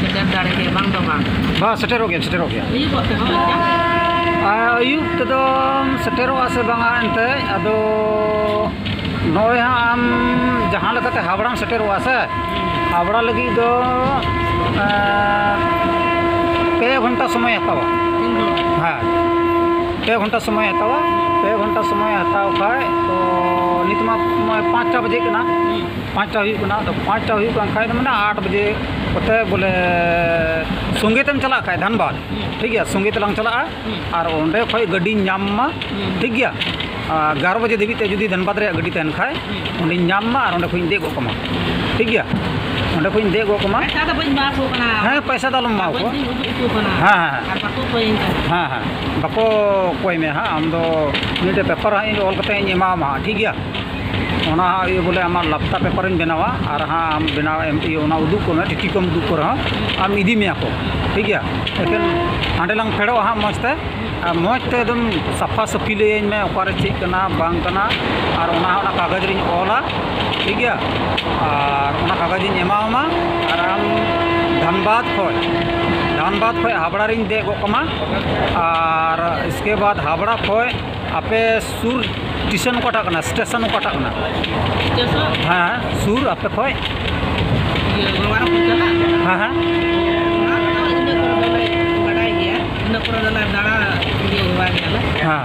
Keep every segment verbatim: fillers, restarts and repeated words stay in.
ᱥᱮᱴᱮᱨ ᱫᱟᱲᱮ ᱜᱮ, ᱵᱟᱝ ᱫᱚ ᱵᱟᱝ᱾ ᱵᱟᱝ, ᱥᱮᱴᱮᱨᱚᱜ ᱜᱮᱭᱟ, ᱥᱮᱴᱮᱨᱚᱜ ᱜᱮᱭᱟ᱾ ᱟᱹᱭᱩᱵᱚᱜ ᱛᱮᱦᱚᱸ ᱦᱩᱭᱩᱜ ᱜᱮᱭᱟ᱾ ᱟᱨ ᱟᱹᱭᱩᱵ ᱛᱮᱫᱚᱢ ᱥᱮᱴᱮᱨᱚᱜᱼᱟ ᱥᱮ ᱵᱟᱝᱟ ᱮᱱᱛᱮᱫ, ᱟᱫᱚ ᱱᱚᱜᱼᱚᱭ ᱦᱟᱸᱜ ᱟᱢ ᱡᱟᱦᱟᱸ ᱞᱮᱠᱟᱛᱮ ᱦᱟᱵᱲᱟᱢ ᱥᱮᱴᱮᱨᱚᱜᱼᱟ ᱥᱮ, ᱦᱟᱵᱲᱟ ᱞᱟᱹᱜᱤᱫ ᱫᱚ, ᱮᱸ, ᱯᱮ ᱜᱷᱚᱱᱴᱟ ᱥᱚᱢᱚᱭ ᱦᱟᱛᱟᱣᱟ᱾ ᱦᱮᱸ, ᱯᱮ ᱜᱷᱚᱱᱴᱟ ᱥᱚᱢᱚᱭ ᱦᱟᱛᱟᱣᱟ᱾ ᱯᱮ ᱜᱷᱚᱱᱴᱟ ᱥᱚᱢᱚᱭ ᱦᱟᱛᱟᱣ ᱠᱷᱟᱡ ᱛᱚ ᱱᱤᱛ ᱢᱟ ᱱᱚᱜᱼᱚᱭ ᱯᱟᱸᱪᱴᱟ ᱵᱟᱡᱮ ᱠᱟᱱᱟ᱾ ᱯᱟᱸᱪᱴᱟ ᱦᱩᱭᱩᱜ ᱠᱟᱱᱟ, ᱟᱫᱚ ᱯᱟᱸᱪᱴᱟ ᱦᱩᱭᱩᱜ ᱠᱟᱱ ᱠᱷᱟᱡ ᱫᱚ ᱢᱟᱱᱮ ᱟᱴ ᱵᱟᱡᱮ ᱠᱚᱛᱮ ᱵᱚᱞᱮ ᱥᱚᱸᱜᱮ ᱛᱮᱢ ᱪᱟᱞᱟᱜ ᱠᱷᱟᱡ ᱫᱷᱟᱱᱵᱟᱫᱽ, ᱴᱷᱤᱠ ᱜᱮᱭᱟ, ᱥᱚᱸᱜᱮ ᱛᱮᱞᱟᱝ ᱪᱟᱞᱟᱜᱼᱟ᱾ ᱟᱨ ᱚᱸᱰᱮ ᱠᱷᱚᱡ ᱜᱟᱹᱰᱤᱧ ᱧᱟᱢ ᱢᱟ, ᱴᱷᱤᱠ ᱜᱮᱭᱟ᱾ ᱟᱨ ᱮᱜᱟᱨᱚ ᱵᱟᱡᱮ ᱫᱷᱟᱹᱵᱤᱡ ᱛᱮ ᱡᱩᱫᱤ ᱫᱷᱟᱱᱵᱟᱫᱽ ᱨᱮᱭᱟᱜ ᱜᱟᱹᱰᱤ ᱛᱟᱦᱮᱱ ᱠᱷᱟᱡ, ᱚᱸᱰᱮᱧ ᱧᱟᱢ ᱢᱟ ᱟᱨ ᱚᱸᱰᱮ ᱠᱷᱚᱡ ᱤᱧ ᱫᱮᱡ ᱜᱚᱫ ᱠᱟᱢᱟ, ᱴᱷᱤᱠ ᱜᱮᱭᱟ᱾ ᱚᱸᱰᱮ ᱠᱷᱚᱡ ᱤᱧ ᱫᱮᱡ ᱜᱚᱫ ᱠᱟᱢᱟ᱾ ᱯᱚᱭᱥᱟ ᱫᱚ ᱵᱟᱹᱧ ᱮᱢᱟ ᱠᱚ ᱠᱟᱱᱟ᱾ ᱦᱮᱸ, ᱯᱚᱭᱥᱟ ᱫᱚ ᱟᱞᱚᱢ ᱮᱢᱟ ᱠᱚᱣᱟ᱾ ᱵᱟᱹᱧ ᱩᱫᱩᱜ ᱟᱠᱚ ᱠᱟᱱᱟ᱾ ᱦᱮᱸ, ᱦᱮᱸ, ᱦᱮᱸ᱾ ᱟᱨ ᱵᱟᱠᱚ ᱠᱚᱭᱤᱧ ᱠᱟᱱᱟ᱾ ᱦᱮᱸ, ᱦᱮᱸ, ᱵᱟᱠᱚ ᱠᱚᱭ ᱢᱮᱭᱟ ᱦᱟᱸᱜ, ᱟᱢ ᱫᱚ ᱢᱤᱫᱴᱮᱡ ᱯᱮᱯᱟᱨ ᱦᱟᱸᱜ ᱤᱧ ᱚᱞ ᱠᱟᱛᱮ ᱤᱧ ᱮᱢᱟᱢᱟ ᱦᱟᱸᱜ, ᱴᱷᱤᱠ ᱜᱮᱭᱟ᱾ ᱚᱱᱟ ᱦᱟᱸᱜ ᱤᱭᱟᱹ ᱵᱚᱞᱮ ᱟᱢᱟᱜ ᱞᱟᱯᱛᱟ ᱯᱮᱯᱟᱨᱤᱧ ᱵᱮᱱᱟᱣᱟ ᱟᱨ ᱦᱟᱸᱜ ᱟᱢ ᱵᱮᱱᱟᱣ ᱮᱢ, ᱤᱭᱟᱹ, ᱚᱱᱟ ᱩᱫᱩᱜ ᱠᱚᱢᱮ, ᱴᱤᱴᱤ ᱠᱚᱢ ᱩᱫᱩᱜ ᱠᱚ ᱨᱮᱦᱚᱸ ᱟᱢ ᱤᱫᱤ ᱢᱮᱭᱟ ᱠᱚ, ᱴᱷᱤᱠ ᱜᱮᱭᱟ᱾ ᱮᱠᱮᱱ ᱦᱟᱸᱰᱮ ᱞᱟᱝ ᱯᱷᱮᱰᱚᱜᱼᱟ ᱦᱟᱸᱜ ᱢᱚᱡᱽ ᱛᱮ, ᱟᱨ ᱢᱚᱡᱽ ᱛᱮ ᱮᱠᱫᱚᱢ ᱥᱟᱯᱷᱟ ᱥᱟᱹᱯᱷᱤ ᱞᱟᱹᱭᱟᱹᱧ ᱢᱮ ᱚᱠᱟᱨᱮ ᱪᱮᱫ ᱠᱟᱱᱟ ᱵᱟᱝ ᱠᱟᱱᱟ, ᱟᱨ ᱚᱱᱟ ᱦᱟᱸᱜ ᱚᱱᱟ ᱠᱟᱜᱚᱡᱽ ᱨᱤᱧ ᱚᱞᱟ, ᱴᱷᱤᱠ ᱜᱮᱭᱟ᱾ ᱟᱨ ᱚᱱᱟ ᱠᱟᱜᱚᱡᱽ ᱤᱧ ᱮᱢᱟᱣᱟᱢᱟ ᱟᱨ ᱟᱢ ᱫᱷᱟᱱᱵᱟᱫᱽ ᱠᱷᱚᱡ, ᱫᱷᱟᱱᱵᱟᱫᱽ ᱠᱷᱚᱡ ᱦᱟᱵᱲᱟ ᱨᱤᱧ ᱫᱮᱡ ᱜᱚᱫ ᱠᱟᱢᱟ᱾ ᱟᱨ ᱤᱥᱠᱮ ᱵᱟᱫᱽ ᱦᱟᱵᱲᱟ ᱠᱷᱚᱡ ᱟᱯᱮ ᱥᱩᱨ ᱴᱤᱥᱚᱱ ᱚᱠᱟᱴᱟᱜ ᱠᱟᱱᱟ, ᱥᱴᱮᱥᱚᱱ ᱚᱠᱟᱴᱟᱜ ᱠᱟᱱᱟ? ᱥᱴᱮᱥᱚᱱ? ᱦᱮᱸ, ᱦᱮᱸ, ᱥᱩᱨ ᱟᱯᱮ ᱠᱷᱚᱡ? ᱤᱭᱟᱹ, ᱜᱚᱝᱜᱟᱨᱟᱢᱯᱩᱨ ᱪᱟᱞᱟᱜ? ᱦᱮᱸ, ᱦᱮᱸ᱾ ᱚᱱᱟ ᱠᱚᱫᱚ ᱤᱱᱟᱹ ᱠᱚᱨᱮ ᱫᱚᱞᱮ ᱵᱟᱰᱟᱭ ᱜᱮᱭᱟ, ᱤᱱᱟᱹ ᱠᱚᱨᱮ ᱫᱚᱞᱮ ᱫᱟᱬᱟ ᱤᱭᱟᱹ ᱦᱮᱣᱟ ᱜᱮᱭᱟᱞᱮ᱾ ᱦᱮᱸ᱾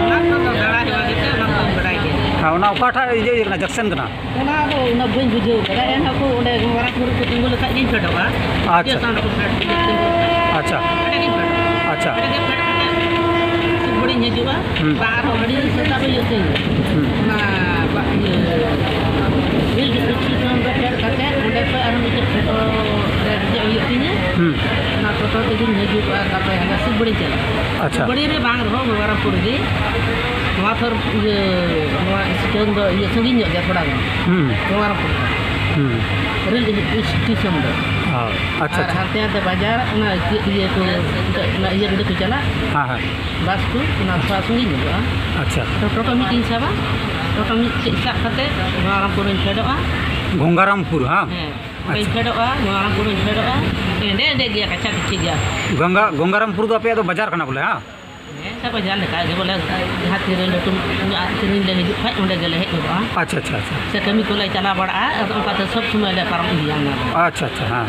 ᱚᱱᱟ ᱠᱚᱫᱚ ᱫᱟᱬᱟ ᱦᱮᱣᱟ ᱜᱮᱛᱮ ᱚᱱᱟ ᱠᱚᱫᱚᱧ ᱵᱟᱰᱟᱭ ᱜᱮᱭᱟ᱾ ᱦᱮᱸ, ᱚᱱᱟ ᱚᱠᱟᱴᱟᱜ ᱤᱭᱟᱹ, ᱤᱭᱟᱹ ᱠᱟᱱᱟ, ᱡᱚᱸᱠᱥᱚᱱ ᱠᱟᱱᱟ? ᱚᱱᱟ ᱫᱚ ᱩᱱᱟᱹᱜ ᱵᱟᱹᱧ ᱵᱩᱡᱷᱟᱹᱣ ᱠᱟᱫᱟ, ᱮᱱᱦᱚᱸ ᱠᱚ ᱚᱸᱰᱮ ᱜᱚᱝᱜᱟᱨᱟᱢᱯᱩᱨ ᱨᱮᱠᱚ ᱛᱤᱸᱜᱩ ᱞᱮᱠᱷᱟᱡ ᱜᱤᱧ ᱯᱷᱮᱰᱚᱜᱼᱟ᱾ ᱟᱪᱪᱷᱟ᱾ ᱥᱴᱮᱥᱚᱱ ᱨᱮᱠᱚ ᱯᱷᱮᱰ ᱛᱤᱧᱟᱹ, ᱛᱤᱸᱜᱩ ᱞᱮᱠᱷᱟᱡ᱾ ᱟᱪᱪᱷᱟ᱾ ᱚᱸᱰᱮ ᱜᱤᱧ ᱯᱷᱮᱰᱚᱜᱼᱟ᱾ ᱟᱪᱪᱷᱟ᱾ ᱚᱸᱰᱮ ᱜᱮ ᱯᱷᱮᱰ ᱠᱟᱛᱮ ᱥᱤᱞᱵᱟᱹᱲᱤᱧ ᱦᱤᱡᱩᱜᱼᱟ᱾ ᱦᱩᱸ᱾ ᱵᱟᱝ, ᱟᱨᱦᱚᱸ ᱟᱹᱰᱤ ᱥᱮᱛᱟᱜ ᱦᱩᱭᱩᱜ ᱛᱤᱧ᱾ ᱦᱩᱸ᱾ ᱚᱱᱟ ᱵᱟ-, ᱤᱭᱟᱹ, ᱨᱮᱞ ᱥᱴᱮᱥᱚᱱ ᱨᱮ ᱯᱷᱮᱰ ᱠᱟᱛᱮ ᱚᱸᱰᱮ ᱠᱷᱚᱡ ᱟᱨᱦᱚᱸ ᱢᱤᱫᱴᱮᱡ ᱴᱳᱴᱳ ᱨᱮ ᱫᱮᱡᱚᱜ ᱦᱩᱭᱩᱜ ᱛᱤᱧᱟᱹ᱾ ᱦᱩᱸ᱾ ᱚᱱᱟ ᱴᱳᱴᱳ ᱛᱮᱜᱤᱧ ᱦᱤᱡᱩᱜᱼᱟ, ᱛᱟᱯᱚᱨᱮ ᱦᱟᱱᱟ ᱥᱤᱞᱵᱟᱹᱲᱤᱧ ᱪᱟᱞᱟᱜᱼᱟ᱾ ᱟᱪᱪᱷᱟ᱾ ᱥᱤᱞᱵᱟᱹᱲᱤ ᱨᱮ ᱵᱟᱝ ᱨᱮᱦᱚᱸ ᱜᱚᱝᱜᱟᱨᱟᱢᱯᱩᱨ ᱨᱮᱜᱮ᱾ ᱱᱚᱣᱟ ᱛᱷᱚᱨ, ᱤᱭᱟᱹ, ᱱᱚᱣᱟ ᱥᱴᱮᱥᱚᱱ ᱫᱚ, ᱤᱭᱟᱹ, ᱥᱟᱺᱜᱤᱧ ᱧᱚᱜ ᱜᱮᱭᱟ ᱛᱷᱚᱲᱟ ᱜᱟᱱ᱾ ᱦᱩᱸ᱾ ᱜᱚᱝᱜᱟᱨᱟᱢᱯᱩᱨ ᱠᱷᱚᱱ᱾ ᱦᱩᱸ᱾ ᱨᱮᱞ ᱥᱴᱮᱥᱚᱱ ᱫᱚ᱾ ᱦᱳᱭ᱾ ᱟᱪᱪᱷᱟ, ᱟᱨ ᱟᱪᱪᱷᱟ᱾ ᱦᱟᱱᱛᱮ ᱱᱟᱛᱮ ᱵᱟᱡᱟᱨ, ᱚᱱᱟ ᱤᱭᱟᱹ, ᱤᱭᱟᱹ ᱠᱚ, ᱚᱱᱟ ᱤᱭᱟᱹ ᱠᱚ ᱪᱟᱞᱟᱜ᱾ ᱦᱮᱸ, ᱦᱮᱸ᱾ ᱵᱟᱥ ᱠᱚ, ᱚᱱᱟ ᱛᱷᱚᱲᱟ ᱥᱟᱺᱜᱤᱧ ᱧᱚᱜᱚᱜᱼᱟ᱾ ᱟᱪᱪᱷᱟ᱾ ᱟᱫᱚ ᱴᱳᱴᱳ ᱢᱤᱫᱴᱤᱡ ᱤᱧ ᱥᱟᱵᱟ, ᱴᱳᱴᱳ ᱢᱤᱫᱴᱮᱡ ᱥᱟᱵ ᱠᱟᱛᱮ ᱜᱚᱝᱜᱟᱨᱟᱢᱯᱩᱨ ᱨᱤᱧ ᱯᱷᱮᱰᱚᱜᱼᱟ᱾ ᱜᱚᱝᱜᱟᱨᱟᱢᱯᱩᱨ, ᱦᱟᱸ? ᱦᱮᱸ, ᱚᱸᱰᱮᱧ ᱟᱪᱪᱷᱟ᱾ ᱯᱷᱮᱰᱚᱜᱼᱟ, ᱜᱚᱝᱜᱟᱨᱟᱢᱯᱩᱨᱤᱧ ᱯᱷᱮᱰᱚᱜᱼᱟ᱾ ᱮᱸᱰᱮ ᱮᱸᱰᱮ ᱜᱮᱭᱟ, ᱠᱟᱪᱷᱟ ᱠᱟᱪᱷᱤ ᱜᱮᱭᱟ᱾ ᱜᱚᱝᱜᱟ-, ᱜᱚᱝᱜᱟᱨᱟᱢᱯᱩᱨ ᱫᱚ ᱟᱯᱮᱭᱟᱜ ᱫᱚ ᱵᱟᱡᱟᱨ ᱠᱟᱱᱟ ᱵᱚᱞᱮ, ᱦᱟᱸ? ᱦᱮᱸ, ᱥᱮ ᱵᱟᱡᱟᱨ ᱞᱮᱠᱟ ᱜᱮ ᱵᱚᱞᱮ, ᱡᱟᱦᱟᱸ ᱛᱤᱨᱮ ᱞᱟᱹᱴᱩ ᱧᱚᱜ ᱟᱜ ᱠᱤᱨᱤᱧ ᱞᱮ ᱦᱤᱡᱩᱜ ᱠᱷᱟᱡ, ᱚᱸᱰᱮ ᱜᱮᱞᱮ ᱦᱮᱡ ᱜᱚᱫᱚᱜᱼᱟ᱾ ᱟᱪᱪᱷᱟ, ᱟᱪᱪᱷᱟ, ᱟᱪᱪᱷᱟ᱾ ᱥᱮ ᱠᱟᱹᱢᱤ ᱠᱚᱞᱮ ᱪᱟᱞᱟᱣ ᱵᱟᱲᱟᱜᱼᱟ, ᱟᱫᱚ ᱚᱱᱠᱟᱛᱮ ᱥᱚᱵ ᱥᱚᱢᱚᱭ ᱞᱮ ᱯᱟᱨᱚᱢ ᱤᱫᱤᱭᱟ ᱚᱱᱟ ᱫᱚ᱾ ᱟᱪᱪᱷᱟ, ᱟᱪᱪᱷᱟ, ᱦᱮᱸ᱾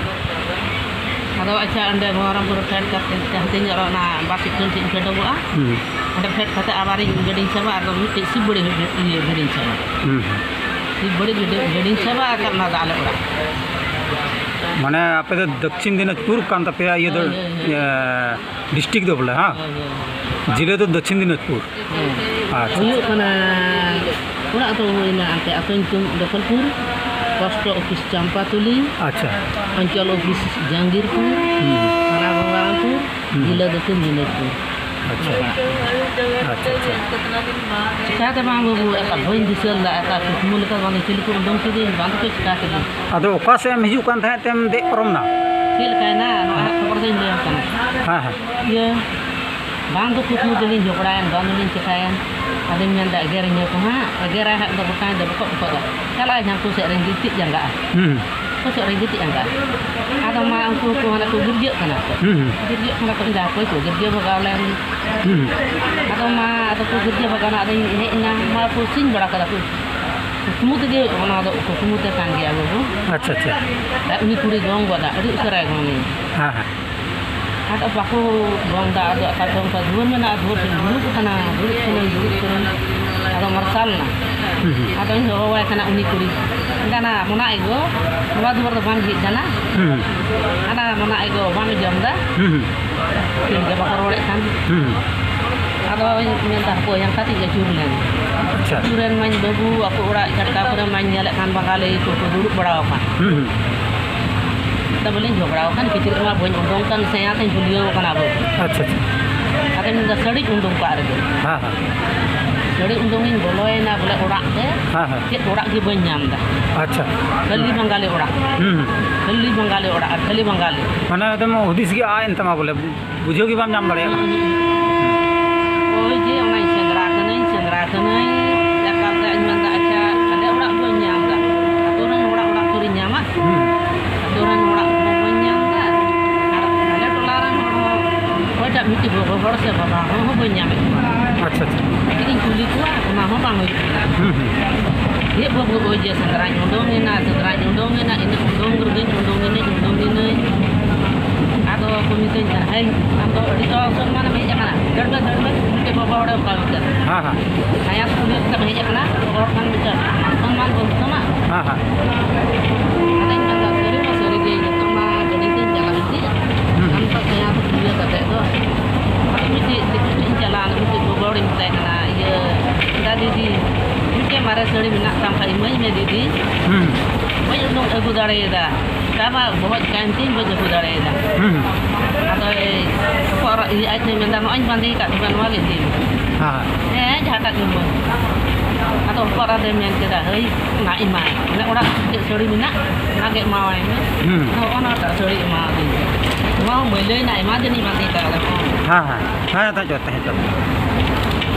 ᱟᱫᱚ ᱟᱪᱪᱷᱟ, ᱚᱸᱰᱮ ᱜᱚᱝᱜᱟᱨᱟᱢᱯᱩᱨ ᱨᱮ ᱯᱷᱮᱰ ᱠᱟᱛᱮ ᱦᱟᱱᱛᱮ ᱧᱚᱜ ᱨᱮ ᱚᱱᱟ ᱵᱟᱥ ᱥᱴᱮᱱᱰ ᱴᱷᱮᱡ ᱤᱧ ᱯᱷᱮᱰᱚᱜᱚᱜᱼᱟ᱾ ᱦᱩᱸ᱾ ᱚᱸᱰᱮ ᱯᱷᱮᱰ ᱠᱟᱛᱮ ᱟᱵᱟᱨᱤᱧ ᱜᱟᱹᱰᱤᱧ ᱥᱟᱵᱟ, ᱟᱨ ᱢᱤᱫᱴᱮᱡ ᱥᱤᱵ ᱵᱟᱹᱲᱤ ᱜᱟᱹᱰᱤ, ᱤᱭᱟᱹ, ᱜᱟᱹᱰᱤᱧ ᱥᱟᱵᱟ᱾ ᱦᱩᱸ᱾ ᱥᱤᱵ ᱵᱟᱹᱲᱤ ᱜᱟᱹᱰᱤ, ᱜᱟᱹᱰᱤᱧ ᱥᱟᱵᱟ, ᱟᱨ ᱚᱱᱟ ᱫᱚ ᱟᱞᱮ ᱚᱲᱟᱜ᱾ ᱢᱟᱱᱮ ᱟᱯᱮ ᱫᱚ ᱫᱚᱠᱠᱷᱤᱱ ᱫᱤᱱᱟᱡᱽᱯᱩᱨ ᱠᱟᱱ ᱛᱟᱯᱮᱭᱟ, ᱤᱭᱟᱹ ᱫᱚ, ᱦᱳᱭ, ᱦᱳᱭ, ᱦᱳᱭ᱾ ᱤᱭᱟᱹ, ᱰᱤᱥᱴᱨᱤᱠᱴ ᱫᱚ ᱵᱚᱞᱮ, ᱦᱟᱸ? ᱦᱳᱭ, ᱦᱳᱭ᱾ ᱡᱮᱞᱟᱹ ᱫᱚ ᱫᱚᱠᱠᱷᱤᱱ ᱫᱤᱱᱟᱡᱽᱯᱩᱨ᱾ ᱦᱮᱸ᱾ ᱟᱪᱪᱷᱟ, ᱦᱩᱭᱩᱜ ᱟᱪᱪᱷᱟ᱾ ᱠᱟᱱᱟ, ᱚᱲᱟᱜ ᱫᱚ ᱦᱩᱭᱱᱟ ᱮᱱᱛᱮ ᱟᱹᱛᱩ ᱧᱩᱛᱩᱢ ᱫᱚᱠᱷᱚᱞᱯᱩᱨ, ᱯᱳᱥᱴ ᱚᱯᱷᱤᱥ ᱪᱟᱢᱯᱟᱛᱩᱞᱤ, ᱟᱪᱪᱷᱟ᱾ ᱚᱧᱪᱚᱞ ᱚᱯᱷᱤᱥ ᱡᱟᱦᱟᱝᱜᱤᱨᱯᱩᱨ, ᱦᱩᱸ᱾ ᱛᱷᱟᱱᱟ ᱜᱚᱝᱜᱟᱨᱟᱢᱯᱩᱨ, ᱦᱩᱸ᱾ ᱡᱮᱞᱟᱹ ᱫᱚᱠᱷᱤᱱ ᱫᱤᱱᱟᱡᱽᱯᱩᱨ᱾ ᱟᱪᱪᱷᱟ᱾ ᱚᱱᱟ ᱯᱟᱲᱟᱜ᱾ ᱟᱪᱪᱷᱟ, ᱟᱪᱪᱷᱟ᱾ ᱪᱤᱠᱟᱹᱛᱮ ᱵᱟᱝ ᱵᱟᱹᱵᱩ, ᱮᱠᱟᱞ ᱵᱟᱹᱧ ᱫᱤᱥᱟᱹ ᱞᱮᱫᱟ, ᱮᱠᱟᱞ ᱠᱩᱠᱢᱩ ᱞᱮᱠᱟ ᱵᱟᱝ ᱫᱚ ᱪᱤᱞᱤ ᱠᱚ ᱩᱰᱩᱝ ᱠᱤᱫᱤᱧ, ᱵᱟᱝ ᱫᱚᱠᱚ ᱪᱤᱠᱟ ᱠᱤᱫᱤᱧ᱾ ᱟᱫᱚ ᱚᱠᱟ ᱥᱮᱫ ᱮᱢ ᱦᱤᱡᱩᱜ ᱠᱟᱱ ᱛᱟᱦᱮᱸᱫ ᱛᱮᱢ ᱫᱮᱡ ᱯᱟᱨᱚᱢ ᱱᱟ? ᱪᱮᱫ ᱞᱮᱠᱟᱭᱮᱱᱟ? ᱱᱚᱣᱟ ᱦᱮᱸ᱾ ᱠᱷᱚᱵᱚᱨ ᱫᱚᱧ ᱞᱟᱹᱭᱟᱢ ᱠᱟᱱᱟ᱾ ᱦᱮᱸ, ᱦᱮᱸ᱾ ᱤᱭᱟᱹ, ᱵᱟᱝ ᱫᱚ ᱠᱩᱠᱢᱩ ᱛᱮᱞᱤᱧ ᱡᱷᱚᱜᱽᱲᱟᱭᱮᱱ, ᱵᱟᱝ ᱫᱚᱞᱤᱧ ᱪᱤᱠᱟᱭᱮᱱ᱾ ᱟᱫᱚᱧ ᱢᱮᱱᱫᱟ, ᱮᱜᱮᱨᱤᱧᱟᱹ ᱠᱚ ᱦᱟᱸᱜ, ᱮᱜᱮᱨᱟᱭ ᱦᱟᱸᱜ ᱫᱚ ᱜᱚᱴᱟᱧ ᱫᱚ ᱵᱚᱠᱚᱜ ᱵᱚᱠᱚᱜ ᱫᱚ᱾ ᱪᱟᱞᱟᱜ ᱟᱹᱧ ᱦᱟᱹᱱᱠᱩ ᱥᱮᱫ ᱨᱮᱧ ᱜᱤᱛᱤᱡ ᱡᱟᱸᱜᱟᱜᱼᱟ᱾ ᱦᱩᱸ᱾ ᱦᱟᱹᱱᱠᱩ ᱥᱮᱫ ᱨᱮᱧ ᱜᱤᱛᱤᱡ ᱡᱟᱸᱜᱟᱜᱼᱟ᱾ ᱟᱫᱚ ᱢᱟ ᱩᱱᱠᱩ ᱠᱚ ᱦᱟᱱᱮ ᱠᱚ ᱜᱤᱨᱡᱟᱹᱜ ᱠᱟᱱᱟ ᱠᱚ᱾ ᱦᱩᱸ, ᱦᱩᱸ᱾ ᱜᱤᱨᱡᱟᱹᱜ ᱠᱟᱱᱟ ᱠᱚ, ᱤᱧ ᱫᱚ ᱦᱟᱯᱳᱭ ᱠᱚ ᱜᱤᱨᱡᱟᱹ ᱵᱷᱟᱜᱟᱣ ᱞᱮᱱ᱾ ᱦᱩᱸ᱾ ᱟᱫᱚ ᱢᱟ, ᱟᱫᱚ ᱠᱚ ᱜᱤᱨᱡᱟᱹ ᱵᱷᱟᱜᱟᱣ ᱱᱟ, ᱟᱫᱚᱧ ᱦᱮᱡ ᱮᱱᱟ, ᱢᱟ ᱠᱚ ᱥᱤᱧ ᱵᱮᱲᱟ ᱠᱟᱫᱟ ᱠᱚ᱾ ᱠᱩᱠᱢᱩ ᱛᱮᱜᱮ, ᱚᱱᱟ ᱫᱚ ᱠᱩᱠᱢᱩ ᱛᱮ ᱠᱟᱱ ᱜᱮᱭᱟ ᱵᱟᱹᱵᱩ᱾ ᱟᱪᱪᱷᱟ, ᱟᱪᱪᱷᱟ᱾ ᱟᱨ ᱩᱱᱤ ᱠᱩᱲᱤ ᱜᱚᱝ ᱜᱚᱫᱟ, ᱟᱹᱰᱤ ᱩᱥᱟᱹᱨᱟᱭ ᱜᱚᱝ ᱤᱧ᱾ ᱦᱮᱸ, ᱦᱮᱸ᱾ ᱟᱫᱚ ᱵᱟᱠᱚ ᱜᱚᱝ ᱫᱟ, ᱟᱫᱚ ᱚᱠᱟ ᱪᱚᱝ ᱠᱷᱚᱱ ᱫᱩᱣᱟᱹᱨ ᱢᱮᱱᱟᱜᱼᱟ, ᱫᱩᱣᱟᱹᱨ ᱴᱷᱮᱱ ᱫᱩᱲᱩᱵ ᱟᱠᱟᱱᱟ, ᱫᱩᱲᱩᱵ ᱠᱟᱱᱟᱹᱧ, ᱫᱩᱲᱩᱵ ᱠᱟᱱᱟᱹᱧ᱾ ᱟᱫᱚ ᱢᱟᱨᱥᱟᱞ ᱮᱱᱟ᱾ ᱦᱩᱸ, ᱦᱩᱸ᱾ ᱟᱫᱚᱧ ᱦᱚᱦᱚᱣᱟᱭ ᱠᱟᱱᱟ ᱩᱱᱤ ᱠᱩᱲᱤ, ᱢᱮᱱᱫᱟ, "ᱢᱚᱱᱟ ᱮᱜᱳ, ᱱᱚᱣᱟ ᱫᱩᱣᱟᱹᱨ ᱫᱚ ᱵᱟᱢ ᱡᱷᱤᱡ ᱠᱟᱱᱟ?" ᱦᱩᱸ, ᱦᱩᱸ᱾ ᱟᱫᱚ ᱢᱚᱱᱟ ᱮᱜᱳ, ᱵᱟᱢ ᱟᱸᱡᱚᱢ ᱫᱟ? ᱦᱩᱸ, ᱦᱩᱸ᱾ ᱴᱷᱤᱠ ᱜᱮ, ᱵᱟᱠᱚ ᱨᱚᱲᱮᱫ ᱠᱟᱱ᱾ ᱦᱩᱸ, ᱦᱩᱸ᱾ ᱟᱫᱚᱧ ᱢᱮᱱᱫᱟ, ᱦᱟᱯᱳᱭ, ᱦᱟᱱᱠᱟ ᱛᱤᱧ ᱟᱹᱪᱩᱨ ᱞᱮᱱ᱾ ᱟᱪᱪᱷᱟ᱾ ᱟᱹᱪᱩᱨᱮᱱ ᱢᱟᱧ ᱵᱟᱹᱵᱩ, ᱟᱠᱚ ᱚᱲᱟᱜ ᱪᱷᱟᱴᱠᱟ ᱠᱚᱨᱮ ᱢᱟᱧ ᱧᱮᱞᱮᱫ ᱠᱟᱱ, ᱵᱟᱝᱜᱟᱞᱤ ᱠᱚᱠᱚ ᱫᱩᱲᱩᱵ ᱵᱟᱲᱟ ᱟᱠᱟᱱ᱾ ᱦᱩᱸ, ᱦᱩᱸ᱾ ᱢᱮᱛᱟ ᱵᱚᱞᱮᱧ ᱡᱷᱚᱜᱽᱲᱟ ᱟᱠᱟᱱ, ᱠᱤᱪᱨᱤᱡ ᱢᱟ ᱵᱟᱹᱧ ᱩᱰᱩᱝ ᱠᱟᱱ, ᱥᱮᱭᱟ ᱛᱮᱧ ᱡᱷᱩᱞᱭᱟᱹᱣ ᱠᱟᱱᱟ ᱵᱟᱹᱵᱩ᱾ ᱟᱪᱪᱷᱟ, ᱟᱪᱪᱷᱟ᱾ ᱟᱫᱚᱧ ᱢᱮᱱᱫᱟ, ᱥᱟᱹᱲᱤᱧ ᱩᱰᱩᱝ ᱠᱟᱜ ᱨᱮᱜᱮ᱾ ᱦᱮᱸ, ᱦᱮᱸ᱾ ᱥᱟᱹᱲᱤ ᱩᱰᱩᱝ ᱤᱧ ᱵᱚᱞᱚᱭᱮᱱᱟ ᱵᱚᱞᱮ ᱚᱲᱟᱜ ᱛᱮ, ᱦᱮᱸ, ᱦᱮᱸ᱾ ᱪᱮᱫ ᱚᱲᱟᱜ ᱜᱮ ᱵᱟᱹᱧ ᱧᱟᱢ ᱮᱫᱟ᱾ ᱟᱪᱪᱷᱟ᱾ ᱠᱷᱟᱹᱞᱤ ᱵᱟᱝᱜᱟᱞᱤ ᱚᱲᱟᱜ᱾ ᱦᱩᱸ, ᱦᱩᱸ᱾ ᱠᱷᱟᱹᱞᱤ ᱵᱟᱝᱜᱟᱞᱤ ᱚᱲᱟᱜ ᱟᱨ ᱠᱷᱟᱹᱞᱤ ᱵᱟᱝᱜᱟᱞᱤ᱾ ᱢᱟᱱᱮ ᱮᱠᱫᱚᱢ ᱦᱩᱫᱤᱥ ᱜᱮ ᱟᱫ ᱮᱱ ᱛᱟᱢᱟ ᱵᱚᱞᱮ, ᱵᱩᱡᱷᱟᱹᱣ ᱜᱮ ᱵᱟᱢ ᱧᱟᱢ ᱫᱟᱲᱮᱭᱟᱜ ᱠᱟᱱᱟ᱾ ᱦᱩᱸ, ᱦᱩᱸ᱾ ᱳᱭ ᱡᱮ ᱚᱱᱟᱧ ᱥᱮᱸᱫᱽᱨᱟ ᱠᱟᱹᱱᱟᱹᱧ, ᱥᱮᱸᱫᱽᱨᱟ ᱠᱟᱹᱱᱟᱹᱧ, ᱮᱠᱟᱞ ᱛᱮ ᱤᱧ ᱢᱮᱱᱫᱟ, ᱟᱪᱪᱷᱟ, ᱟᱞᱮ ᱚᱲᱟᱜ ᱵᱟᱹᱧ ᱧᱟᱢ ᱮᱫᱟ, ᱟᱹᱛᱩ ᱨᱮᱱ ᱚᱲᱟᱜ ᱦᱚᱲ ᱥᱮ ᱵᱟᱵᱟ ᱦᱚᱸ ᱦᱚᱸ ᱵᱟᱹᱧ ᱧᱟᱢᱮᱫ ᱠᱚᱣᱟ᱾ ᱟᱪᱪᱷᱟ, ᱟᱪᱪᱷᱟ᱾ ᱤᱧ ᱠᱩᱞᱤ ᱠᱚᱣᱟ, ᱚᱱᱟ ᱦᱚᱸ ᱵᱟᱝ ᱦᱩᱭᱩᱜ ᱠᱟᱱᱟ᱾ ᱦᱩᱸ, ᱦᱩᱸ᱾ ᱪᱮᱫ ᱵᱟᱹᱵᱩ, ᱳᱭ ᱡᱮ ᱥᱮᱸᱫᱽᱨᱟᱧ ᱩᱰᱩᱝ ᱮᱱᱟ, ᱥᱮᱸᱫᱽᱨᱟᱧ ᱩᱰᱩᱝ ᱮᱱᱟ, ᱤᱱᱟᱹ ᱩᱰᱩᱝ ᱨᱮᱜᱮᱧ ᱩᱰᱩᱝ ᱮᱱᱟᱹᱧ, ᱩᱰᱩᱝ ᱮᱱᱟᱹᱧ᱾ ᱟᱫᱚ ᱠᱚ ᱢᱤᱛᱟᱹᱧ ᱠᱟᱱᱟ, "ᱦᱮᱭ, ᱟᱢ ᱫᱚ ᱟᱹᱰᱤ ᱛᱚ ᱥᱚᱱᱢᱟᱱᱮᱢ ᱦᱮᱡ ᱟᱠᱟᱱᱟ, ᱫᱟᱹᱲ ᱢᱮ, ᱫᱟᱹᱲ ᱢᱮ, ᱢᱤᱫᱴᱮᱡ ᱵᱟᱵᱟ ᱦᱚᱲᱮ ᱚᱱᱠᱟ ᱢᱮᱛᱟᱹᱧ ᱠᱟᱱᱟ᱾ ᱦᱮᱸ, ᱦᱮᱸ᱾ ᱥᱟᱭᱟᱫ ᱠᱩᱞᱤ ᱠᱟᱛᱮᱢ ᱦᱮᱡ ᱟᱠᱟᱱᱟ, ᱦᱚᱲ ᱠᱟᱱ ᱢᱮᱛᱟᱢ, ᱥᱚᱱᱢᱟᱱ ᱵᱟᱹᱱᱩᱜ ᱛᱟᱢᱟ?" ᱦᱮᱸ, ᱦᱮᱸ᱾ ᱟᱫᱚᱧ ᱢᱮᱱᱫᱟ, "ᱥᱟᱹᱨᱤ ᱢᱟ ᱥᱟᱹᱨᱤ ᱜᱮ, ᱱᱤᱛᱚᱜ ᱢᱟ ᱜᱟᱹᱰᱤ ᱛᱤᱧ ᱪᱟᱞᱟᱜ ᱤᱫᱤᱭᱟ, ᱦᱩᱸ᱾ ᱟᱢ ᱫᱚ ᱥᱟᱭᱟᱫ ᱠᱩᱞᱤ ᱠᱟᱛᱮ ᱫᱚ ᱢᱤᱫᱴᱤᱡ ᱫᱤᱠᱩ ᱴᱷᱮᱱ ᱤᱧ ᱪᱟᱞᱟᱜᱼᱟ, ᱢᱤᱫᱴᱤᱡ ᱜᱚᱜᱚ ᱦᱚᱲᱤᱧ ᱢᱮᱛᱟᱭ ᱠᱟᱱᱟ, ᱤᱭᱟᱹ, ᱫᱟ ᱫᱤᱫᱤ, ᱢᱤᱫᱴᱮᱡ ᱢᱟᱨᱮ ᱥᱟᱹᱲᱤ ᱢᱮᱱᱟᱜ ᱛᱟᱢ ᱠᱷᱟᱡ ᱤᱢᱟᱹᱧ ᱢᱮ ᱫᱤᱫᱤ, ᱦᱩᱸ᱾ ᱵᱟᱹᱧ ᱩᱰᱩᱝ ᱟᱹᱜᱩ ᱫᱟᱲᱮᱭᱟᱫᱟ, ᱪᱟᱵᱟ ᱵᱚᱦᱚᱡ ᱠᱟᱱ ᱛᱤᱧ, ᱵᱟᱹᱧ ᱟᱹᱜᱩ ᱫᱟᱲᱮᱭᱟᱫᱟ᱾" ᱦᱩᱸ᱾ ᱟᱫᱚᱭ ᱦᱚᱯᱚᱱ ᱤᱭᱟᱹ ᱟᱡ ᱫᱚᱭ ᱢᱮᱱᱫᱟ, "ᱱᱚᱜᱼᱚᱭ ᱤᱧ ᱵᱟᱸᱫᱮ ᱟᱠᱟᱫ ᱛᱚᱵᱮ ᱱᱚᱣᱟ ᱜᱮ ᱤᱫᱤ ᱢᱮ᱾" ᱦᱮᱸ, ᱦᱮᱸ᱾ "ᱦᱮᱸ, ᱡᱟᱦᱟᱸᱴᱟᱜ ᱜᱮ ᱤᱢᱟᱹᱧ᱾" ᱟᱫᱚ ᱦᱚᱯᱚᱱ ᱮᱨᱟ ᱫᱚᱭ ᱢᱮᱱ ᱠᱮᱫᱟ, ᱦᱟᱹᱭ, ᱚᱱᱟ ᱮᱢᱟᱭ, ᱚᱱᱮ ᱚᱲᱟᱜ ᱪᱮᱫ ᱥᱟᱹᱲᱤ ᱢᱮᱱᱟᱜ, ᱚᱱᱟ ᱜᱮ ᱮᱢᱟᱣᱟᱭ ᱢᱮ᱾ ᱦᱩᱸ᱾ ᱟᱫᱚ ᱦᱚᱸᱜᱼᱚ ᱱᱚᱣᱟᱴᱟᱜ ᱥᱟᱹᱲᱤ ᱮᱢᱟᱣᱟᱫᱤᱧ ᱯᱮ᱾ ᱱᱚᱣᱟ ᱦᱚᱸ ᱢᱟᱹᱭᱞᱟᱹᱭᱮᱱᱟ, ᱟᱭᱢᱟ ᱫᱤᱱᱤᱧ ᱵᱟᱸᱫᱮ ᱠᱟᱜ ᱨᱮᱦᱚᱸ᱾ ᱦᱮᱸ, ᱦᱮᱸ᱾ ᱦᱮᱸ, ᱛᱟᱦᱮᱸ ᱦᱚᱪᱚ, ᱛᱟᱦᱮᱸ ᱦᱚᱪᱚ᱾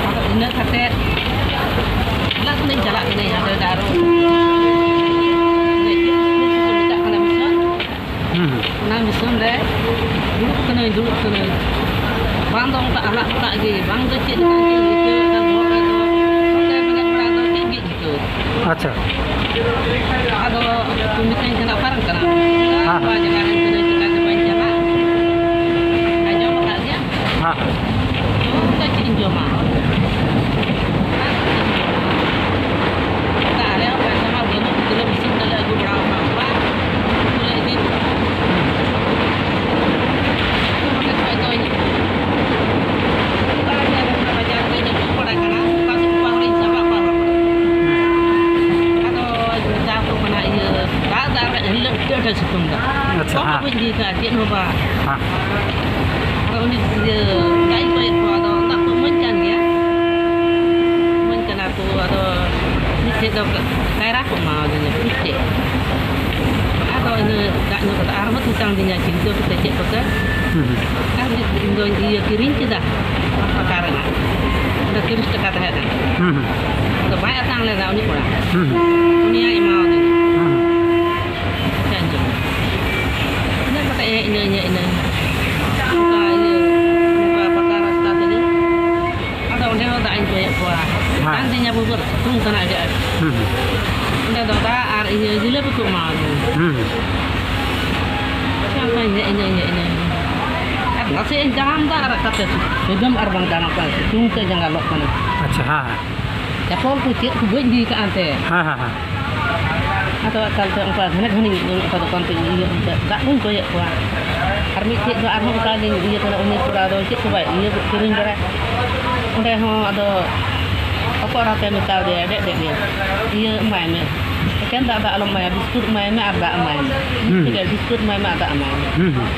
ᱟᱫᱚ ᱤᱱᱟᱹ ᱠᱟᱛᱮᱫ ᱦᱟᱱᱟ ᱠᱷᱚᱱᱤᱧ ᱪᱟᱞᱟᱜ ᱠᱟᱹᱱᱟᱹᱧ, ᱦᱟᱸᱰᱮ ᱫᱚ ᱟᱨᱚ ᱪᱮᱫ ᱠᱚ ᱢᱮᱛᱟᱜ ᱠᱟᱱᱟ ᱢᱤᱥᱚᱱ? ᱦᱩᱸ, ᱦᱩᱸ᱾ ᱚᱱᱟ ᱢᱤᱥᱚᱱ ᱨᱮ ᱫᱩᱲᱩᱵ ᱠᱟᱹᱱᱟᱹᱧ, ᱫᱩᱲᱩᱵ ᱠᱟᱹᱱᱟᱹᱧ᱾ ᱵᱟᱝ ᱫᱚ ᱚᱱᱠᱟ ᱟᱞᱟᱜ ᱟᱞᱟᱜ ᱜᱮ, ᱵᱟᱝ ᱫᱚ ᱪᱮᱫ ᱞᱮᱠᱟ ᱪᱮᱫ ᱤᱧ ᱟᱹᱭᱠᱟᱹᱣᱮᱫ ᱠᱟᱱ ᱵᱚᱦᱚᱜ ᱨᱮᱫᱚ, ᱱᱚᱛᱮ ᱢᱮᱱᱟᱜ ᱵᱟᱲᱟ ᱫᱚ ᱪᱮᱫ ᱜᱮ ᱟᱪᱪᱷᱟ᱾ ᱟᱫᱚ ᱠᱚ ᱢᱤᱛᱟᱹᱧ ᱠᱟᱱᱟ, "ᱚᱠᱟᱨᱮᱢ ᱪᱟᱞᱟᱜᱼᱟ?" ᱦᱮᱸ᱾ "ᱱᱚᱣᱟ ᱡᱟᱭᱜᱟ ᱨᱮ ᱪᱮᱫᱟᱜ ᱪᱚ ᱵᱟᱹᱧ ᱪᱟᱞᱟᱜᱼᱟ?" ᱟᱸᱡᱚᱢ ᱟᱠᱟᱫ ᱜᱮᱭᱟ᱾ ᱦᱮᱸ, ᱦᱮᱸ᱾ ᱚᱱᱠᱟ ᱪᱮᱫ ᱤᱧ ᱡᱚᱢᱟ? ᱚᱱᱟ ᱠᱷᱟᱹᱛᱤᱨ ᱤᱧ ᱡᱚᱢᱟ᱾ ᱚᱱᱠᱟ ᱟᱞᱮ ᱦᱚᱸ ᱯᱚᱭᱥᱟ ᱢᱟ ᱵᱟᱹᱱᱩᱜ, ᱜᱤᱫᱽᱨᱟᱹ ᱵᱤᱥᱤ ᱛᱮᱞᱮ ᱟᱹᱜᱩ ᱵᱟᱲᱟ ᱟᱠᱟᱫ ᱠᱚᱣᱟ᱾ ᱩᱱᱠᱩ ᱞᱮ ᱤᱫᱤ ᱠᱚᱣᱟ᱾ ᱚᱸᱰᱮ ᱠᱷᱚᱡ ᱫᱚᱧ ᱚᱠᱟ ᱨᱮ ᱵᱟᱡᱟᱨ ᱨᱮ ᱧᱟᱯᱟᱢ ᱵᱟᱲᱟ ᱠᱟᱱᱟ, ᱚᱠᱟ ᱥᱮᱫ ᱚᱠᱟ ᱦᱚᱲᱤᱧ ᱥᱟᱵᱟ, ᱚᱠᱟ ᱦᱚᱲ᱾ ᱟᱫᱚ ᱢᱮᱛᱟ ᱠᱚ ᱠᱟᱱᱟ, ᱤᱭᱟᱹ, ᱫᱟᱜ ᱫᱟᱜ ᱨᱮ ᱦᱤᱞᱳᱜ ᱟᱹᱰᱤ ᱟᱸᱴᱮ ᱥᱤᱛᱩᱝ ᱫᱟ᱾ ᱟᱪᱪᱷᱟ, ᱠᱚᱢ ᱦᱮᱸ᱾ ᱵᱟᱹᱧ ᱤᱫᱤ ᱠᱟᱜᱼᱟ, ᱪᱮᱫ ᱦᱚᱸ ᱵᱟᱝ᱾ ᱦᱮᱸ᱾ ᱟᱫᱚ ᱩᱱᱤ, ᱤᱭᱟᱹ, ᱫᱟᱜ ᱤᱧ ᱠᱚᱭᱮᱫ ᱠᱚᱣᱟ, ᱟᱫᱚ ᱫᱟᱜ ᱠᱚ ᱤᱢᱟᱹᱧ ᱠᱟᱱ ᱜᱮᱭᱟ᱾ ᱤᱢᱟᱹᱧ ᱠᱟᱱᱟ ᱠᱚ, ᱟᱫᱚ ᱢᱤᱫᱴᱮᱡ ᱫᱚ ᱠᱟᱭᱨᱟ ᱠᱚ ᱮᱢᱟᱣᱟᱫᱤᱧᱟ, ᱢᱤᱫᱴᱮᱡ᱾ ᱟᱫᱚ ᱤᱱᱟᱹ ᱫᱟᱜ ᱧᱩ ᱠᱟᱛᱮ ᱟᱨᱦᱚᱸ ᱛᱮᱛᱟᱝ ᱫᱤᱧᱟ, ᱪᱤᱱᱛᱟᱹ ᱠᱟᱛᱮ ᱪᱮᱫ ᱠᱚᱛᱮ᱾ ᱦᱩᱸ, ᱦᱩᱸ᱾ ᱟᱨ ᱢᱤᱫ ᱫᱤᱱ ᱫᱚᱧ ᱤᱭᱟᱹ ᱠᱤᱨᱤᱧ ᱠᱮᱫᱟ, ᱯᱟᱸᱪ ᱴᱟᱠᱟ ᱨᱮᱱᱟᱜ᱾ ᱚᱸᱰᱮ ᱛᱤᱨᱤᱥ ᱴᱟᱠᱟ ᱛᱟᱦᱮᱸ ᱠᱟᱱᱟ᱾ ᱦᱩᱸ, ᱦᱩᱸ᱾ ᱟᱫᱚ ᱵᱟᱭ ᱟᱛᱟᱝ ᱞᱮᱫᱟ ᱩᱱᱤ ᱠᱚᱲᱟ᱾ ᱦᱩᱸ, ᱦᱩᱸ᱾ ᱩᱱᱤᱭᱟᱜ ᱮᱢᱟᱣᱟᱫᱤᱧᱟ᱾ ᱦᱩᱸ, ᱦᱩᱸ᱾ ᱪᱮᱫ ᱤᱧ ᱡᱚᱢᱟ? ᱤᱱᱟᱹ ᱠᱟᱛᱮ ᱦᱮᱡ ᱤᱱᱟᱹᱧ, ᱦᱮᱡ ᱤᱱᱟᱹᱧ᱾ ᱚᱱᱠᱟ ᱤᱭᱟᱹ, ᱱᱚᱝᱠᱟ ᱯᱟᱛᱟ ᱦᱩᱸ, ᱦᱩᱸ᱾ ᱟᱪᱪᱷᱟ, ᱚᱱᱠᱟ ᱤᱧᱟᱹᱜ, ᱤᱧᱟᱹᱜ, ᱤᱧᱟᱹᱜ, ᱤᱧᱟᱹᱜ᱾ ᱟᱨ ᱱᱟᱥᱮ ᱤᱧ ᱛᱟᱲᱟᱢ ᱫᱟ ᱟᱨ ᱚᱠᱟᱛᱮ ᱥᱩᱫᱟᱹᱢ ᱟᱨ ᱵᱟᱝ ᱛᱟᱲᱟᱢ ᱠᱟᱱᱟ, ᱥᱤᱛᱩᱝ ᱛᱮ ᱡᱟᱸᱜᱟ ᱞᱚᱜ ᱠᱟᱱᱟ᱾ ᱟᱪᱪᱷᱟ, ᱦᱮᱸ, ᱦᱮᱸ᱾ ᱪᱟᱯᱚᱞ ᱠᱚ ᱪᱮᱫ ᱠᱚ ᱵᱟᱹᱧ ᱤᱫᱤ ᱠᱟᱜᱼᱟ ᱮᱱᱛᱮ᱾ ᱦᱮᱸ, ᱦᱮᱸ, ᱦᱮᱸ᱾ ᱟᱫᱚ ᱮᱠᱟᱞᱛᱮ ᱚᱱᱠᱟ ᱜᱷᱟᱱᱮ ᱜᱷᱟᱱᱮᱧ ᱚᱱᱠᱟ ᱫᱚᱠᱟᱱ ᱛᱮᱧ ᱤᱭᱟᱹ ᱚᱱᱛᱮ ᱫᱟᱜ ᱠᱚᱧ ᱠᱚᱭᱮᱫ ᱠᱚᱣᱟ᱾ ᱟᱨ ᱢᱤᱫᱴᱷᱮᱡ ᱫᱚ ᱟᱨᱦᱚᱸ ᱚᱱᱠᱟ ᱜᱤᱧ ᱤᱭᱟᱹ ᱠᱟᱱᱟ, ᱩᱱᱤ ᱠᱚᱲᱟ ᱫᱚ ᱪᱮᱫ ᱠᱚ ᱵᱟᱭ ᱤᱭᱟᱹ ᱠᱤᱨᱤᱧ ᱵᱟᱲᱟᱭ᱾ ᱚᱸᱰᱮ ᱦᱚᱸ ᱟᱫᱚ ᱚᱠᱚᱭ ᱚᱱᱟᱛᱮ ᱢᱮᱛᱟ ᱫᱮᱭᱟ, ᱰᱮᱜ ᱰᱮᱜ ᱜᱮ, ᱤᱭᱟᱹ ᱮᱢᱟᱭ ᱢᱮ, ᱮᱠᱮᱱ ᱫᱟᱜ ᱫᱚ ᱟᱞᱚᱢ ᱮᱢᱟᱭᱟ, ᱵᱤᱥᱠᱩᱴ ᱮᱢᱟᱭ ᱢᱮ ᱟᱨ ᱫᱟᱜ ᱮᱢᱟᱭ ᱢᱮ᱾ ᱦᱩᱸ᱾ ᱢᱤᱫ ᱯᱮᱠᱮᱴ ᱵᱤᱥᱠᱩᱴ ᱮᱢᱟᱭ ᱢᱮ ᱟᱨ ᱫᱟᱜ ᱮᱢᱟᱭ ᱢᱮ᱾ ᱦᱩᱸ, ᱦᱩᱸ᱾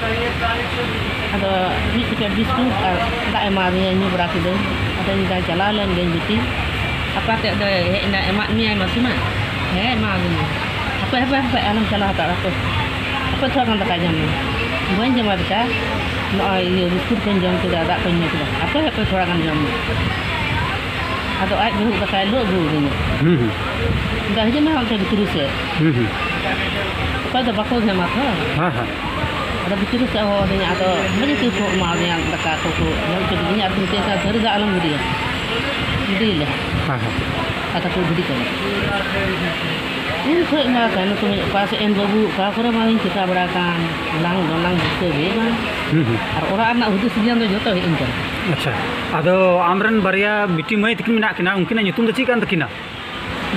ᱟᱫᱚ ᱢᱤᱫ ᱯᱮᱠᱮᱴ ᱵᱤᱥᱠᱩᱴ ᱟᱨ ᱫᱟᱜ ᱮᱢᱟ ᱫᱤᱧᱟ, ᱧᱩ ᱵᱟᱲᱟ ᱠᱤᱫᱟᱹᱧ᱾ ᱟᱫᱚᱧ ᱢᱮᱱᱫᱟ, ᱪᱟᱞᱟᱣ ᱞᱮᱱ ᱜᱤᱧ ᱵᱤᱴᱤ, ᱟᱯᱟᱛᱮᱫ ᱫᱚᱭ ᱦᱮᱡ ᱮᱱᱟ, ᱮᱢᱟᱫ ᱢᱮᱭᱟᱭ ᱢᱟᱹᱥᱤ ᱢᱟ? ᱦᱮᱸ, ᱮᱢᱟ ᱫᱤᱧᱟ᱾ ᱦᱟᱯᱮ, ᱦᱟᱯᱮ, ᱦᱟᱯᱮ, ᱟᱞᱚᱢ ᱪᱟᱞᱟᱣ ᱦᱟᱛᱟᱲᱚᱜᱼᱟ, ᱦᱟᱯᱮ, ᱦᱟᱯᱮ ᱛᱷᱚᱲᱟ ᱜᱟᱱ ᱫᱟᱠᱟ ᱡᱚᱢ ᱢᱮ᱾ ᱵᱟᱹᱧ ᱡᱚᱢᱟ ᱵᱮᱴᱟ, ᱱᱚᱜᱼᱚᱭ ᱤᱭᱟᱹ ᱵᱤᱥᱠᱩᱴ ᱠᱚᱧ ᱡᱚᱢ ᱠᱮᱫᱟ, ᱫᱟᱜ ᱠᱚᱧ ᱧᱩ ᱠᱮᱫᱟ, ᱦᱟᱯᱮ, ᱦᱟᱯᱮ ᱛᱷᱚᱲᱟ ᱜᱟᱱ ᱡᱚᱢ ᱢᱮ᱾ ᱟᱫᱚ ᱟᱡ ᱵᱟᱹᱦᱩ ᱫᱟᱠᱟᱭ ᱞᱩ ᱟᱹᱜᱩ ᱟᱹᱫᱤᱧᱟ᱾ ᱦᱩᱸ, ᱦᱩᱸ᱾ ᱢᱮᱱᱫᱟ, ᱦᱤᱡᱩᱜ ᱢᱮ ᱚᱱᱛᱮ ᱵᱷᱤᱛᱨᱤ ᱥᱮᱫ᱾ ᱦᱩᱸ, ᱦᱩᱸ᱾ ᱚᱠᱚᱭ ᱫᱚ ᱵᱟᱠᱚ ᱧᱟᱢᱟ ᱛᱚ᱾ ᱦᱮᱸ, ᱦᱮᱸ᱾ ᱟᱫᱚ ᱵᱷᱤᱛᱨᱤ ᱥᱮᱫ ᱦᱚᱦᱚ ᱟᱹᱫᱤᱧᱟ, ᱟᱫᱚ ᱵᱷᱟᱹᱜᱤ ᱛᱮᱠᱚ ᱮᱢᱟ ᱫᱤᱧᱟ, ᱫᱟᱠᱟ ᱠᱚᱠᱚ ᱡᱚᱢ ᱦᱚᱪᱚ ᱠᱤᱫᱤᱧᱟ ᱟᱨ ᱠᱚ ᱢᱤᱛᱟᱹᱧ ᱠᱟᱱᱟ, ᱛᱷᱟᱹᱨᱤ ᱫᱟᱜ ᱟᱞᱚᱢ ᱜᱤᱰᱤᱭᱟ, ᱜᱤᱰᱤᱭᱟᱞᱮ᱾ ᱦᱮᱸ, ᱦᱮᱸ᱾ ᱟᱫᱚ ᱠᱚ ᱜᱤᱰᱤ ᱠᱟᱫᱟ᱾ ᱩᱱ ᱠᱷᱚᱡ ᱢᱟ ᱛᱟᱭᱱᱚᱢ ᱛᱮ ᱚᱠᱟ ᱥᱮᱫ ᱮᱱ ᱵᱟᱹᱵᱩ, ᱚᱠᱟ ᱠᱚᱨᱮ ᱵᱟᱝ ᱤᱧ ᱪᱤᱠᱟ ᱵᱟᱲᱟ ᱠᱟᱱ, ᱞᱟᱝ ᱫᱚ ᱞᱟᱝ ᱫᱤᱥᱟᱹ ᱜᱮ ᱵᱟᱝ᱾ ᱦᱩᱸ, ᱦᱩᱸ᱾ ᱟᱨ ᱚᱲᱟᱜ ᱨᱮᱱᱟᱜ ᱦᱩᱫᱤᱥ ᱜᱮᱭᱟᱱ ᱫᱚ ᱡᱚᱛᱚ ᱦᱮᱡ ᱤᱧ ᱠᱟᱱᱟ᱾ ᱟᱪᱪᱷᱟ, ᱟᱫᱚ ᱟᱢᱨᱮᱱ ᱵᱟᱨᱭᱟ ᱵᱤᱴᱤ ᱢᱟᱹᱭ ᱛᱟᱹᱠᱤᱱ ᱢᱮᱱᱟᱜ ᱠᱤᱱᱟ, ᱩᱱᱠᱤᱱᱟᱜ ᱧᱩᱛᱩᱢ ᱫᱚ ᱪᱮᱫ ᱠᱟᱱ ᱛᱟᱹᱠᱤᱱᱟ?